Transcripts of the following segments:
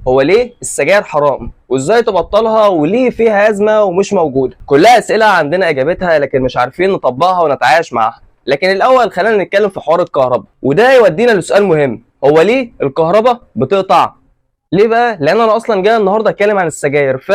هو ليه السجاير حرام؟ وازاي تبطلها؟ وليه فيها ازمة ومش موجودة؟ كلها اسئلة عندنا اجابتها لكن مش عارفين نطبقها ونتعايش معاها. لكن الاول خلينا نتكلم في حوار الكهرباء، وده يودينا لسؤال مهم، هو ليه الكهرباء بتقطع؟ ليه بقى؟ لان انا اصلا جاي النهارده اتكلم عن السجاير، ف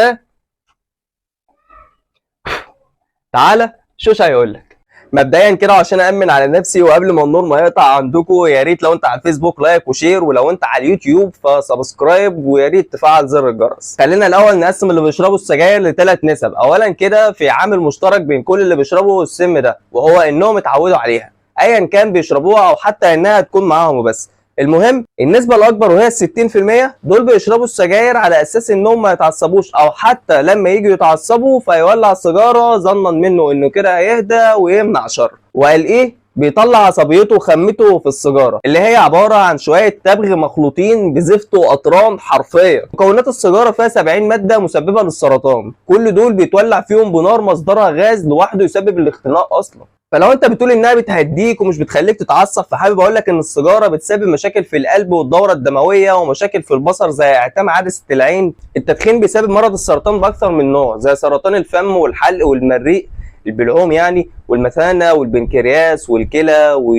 تعالى شوشة هيقول لك. مبدئيا كده عشان امن على نفسي وقبل ما النور ما يقطع عندكم، يا ريت لو انت على الفيسبوك like و share، ولو انت على اليوتيوب ف subscribe، ويا ريت تفعل زر الجرس. خلينا الاول نقسم اللي بيشربوا السجاير لثلاث نسب. اولا كده في عامل مشترك بين كل اللي بيشربوا السم ده، وهو انهم اتعودوا عليها ايا كان بيشربوها او حتى انها تكون معاهم وبس. المهم النسبة الأكبر وهي 60% دول بيشربوا السجاير على أساس إنهم ما يتعصبوش، أو حتى لما يجوا يتعصبوا فيولع السيجارة ظنا منه إنه كده هيهدى ويمنع شر. وقال إيه؟ بيطلع عصبيته وخمته في السيجارة اللي هي عبارة عن شوية تبغ مخلوطين بزفت وقطران حرفيا. مكونات السيجارة فيها 70 مادة مسببة للسرطان، كل دول بيتولع فيهم بنار مصدرها غاز لوحده يسبب الاختناق أصلا. فلو انت بتقول انها بتهديك ومش بتخليك تتعصب، فحابب اقول لك ان السيجارة بتسبب مشاكل في القلب والدوره الدموية ومشاكل في البصر زي اعتام عدسة العين. التدخين بيسبب مرض السرطان باكثر من نوع زي سرطان الفم والحلق والمريء البلعوم يعني، والمثانه والبنكرياس والكلى و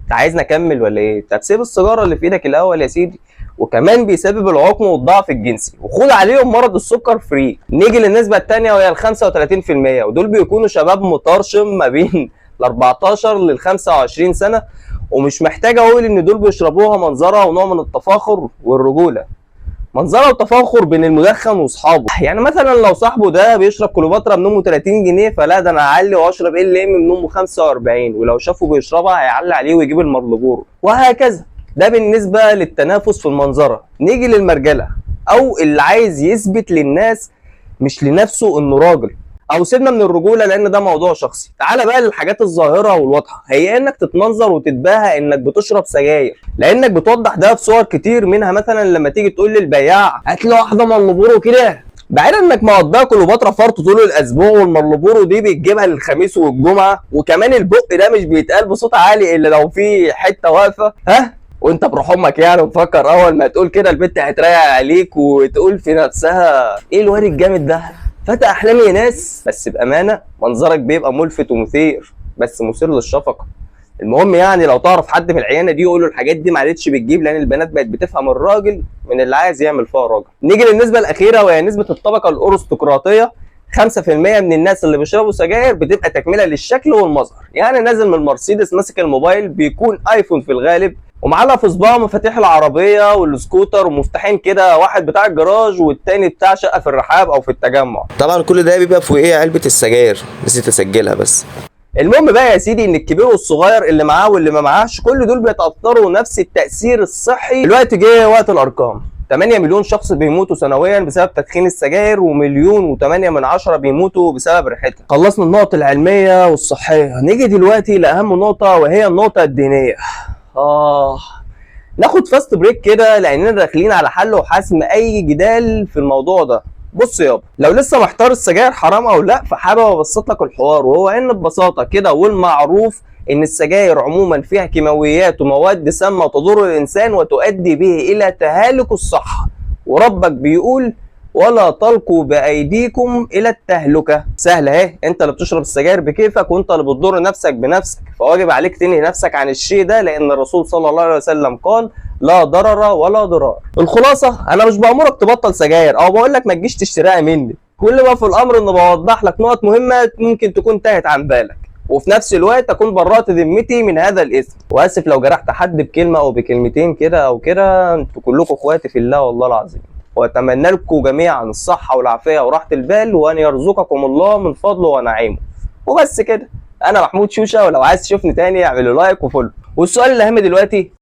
انت عايزني اكمل ولا ايه؟ طب سيب السيجارة اللي في ايدك الاول يا سيدي. وكمان بيسبب العقم والضعف الجنسي، وخد عليهم مرض السكر free. نيجي للنسبه الثانية وهي ال 35%، ودول بيكونوا شباب مطرشم ما بين ال 14 لل 25 سنة، ومش محتاج اقول ان دول بيشربوها منظره ونوع من التفاخر والرجوله. منظره وتفاخر بين المدخن واصحابه، يعني مثلا لو صاحبه ده بيشرب كليوباترا من امه 30 جنيه، فلا ده انا اعلي واشرب ال ام من امه 45، ولو شافه بيشربها هيعلي عليه ويجيب المرلبورو وهكذا. ده بالنسبة للتنافس في المنظره. نيجي للمرجله او اللي عايز يثبت للناس مش لنفسه انه راجل، او سيبنا من الرجولة لان ده موضوع شخصي. تعالى بقى للحاجات الظاهرة والواضحه، هي انك تتمنظر وتتباهى انك بتشرب سجاير، لانك بتوضح ده بصور كتير، منها مثلا لما تيجي تقول للبياع هات لي واحدة مارلبورو كده، بعيدا انك مقضيها كليوباترا فرط طول الاسبوع، والمارلبورو دي بتجيبها للخميس والجمعة، وكمان البق ده مش بيتقال بصوت عالي الا لو في حتة واقفة، ها وانت بروح امك يعني، وتفكر اول ما تقول كده البت هتريق عليك وتقول في نفسها ايه الواد الجامد ده، فتى احلامي يا ناس. بس بامانه منظرك بيبقى ملفت ومثير، بس مثير للشفقه. المهم يعني لو تعرف حد من العيانه دي يقول له الحاجات دي ما عادتش بتجيب، لان البنات بقت بتفهم الراجل من اللي عايز يعمل فيها راجل. نيجي للنسبه الاخيرة وهي نسبه الطبقة الارستقراطيه. 5% من الناس اللي بيشربوا سجاير بتبقى تكمله للشكل والمظهر، يعني نازل من المرسيدس ماسك الموبايل بيكون ايفون في الغالب، ومعلق في صباعه مفاتيح العربية والسكوتر ومفتاحين كده، واحد بتاع الجراج والتاني بتاع شقه في الرحاب او في التجمع. طبعا كل ده بيبقى فوقيه علبة السجاير، نسيت اسجلها بس. المهم بقى يا سيدي ان الكبير والصغير اللي معاه واللي ما معاهش كل دول بيتاثروا نفس التاثير الصحي. دلوقتي جه وقت الارقام. 8 مليون شخص بيموتوا سنويا بسبب تدخين السجاير، و1.8 مليون بيموتوا بسبب ريحتها. خلصنا النقط العلمية والصحية، نيجي دلوقتي لاهم نقطة وهي النقطة الدينية. ناخد fast break كده لاننا داخلين على حل وحسم اي جدال في الموضوع ده. بص يابا، لو لسه محتار السجاير حرام او لا، فحابب ابسط لك الحوار، وهو ان ببساطة كده والمعروف ان السجاير عموما فيها كيماويات ومواد سامة تضر الانسان وتؤدي به الى تهالك الصحة، وربك بيقول ولا تلقوا بايديكم الى التهلكة. سهلة اهي، انت اللي بتشرب السجاير بكيفك وانت اللي بتضر نفسك بنفسك، فواجب عليك تنهي نفسك عن الشيء ده، لان الرسول صلى الله عليه وسلم قال لا ضرر ولا ضرار. الخلاصة انا مش بامرك تبطل سجاير او بقول لك ما تجيش تشتريها مني، كل ما في الامر ان بوضح لك نقط مهمة ممكن تكون تاهت عن بالك، وفي نفس الوقت اكون برأت ذمتي من هذا الاثم. واسف لو جرحت حد بكلمه او بكلمتين كده او كده، انتوا كلكم اخواتي في الله والله العظيم، واتمنى لكم جميعا الصحة والعافية وراحة البال، وان يرزقكم الله من فضله ونعيمه. وبس كده، انا محمود شوشه، ولو عايز تشوفني تاني اعملوا like و follow. والسؤال الاهم دلوقتي،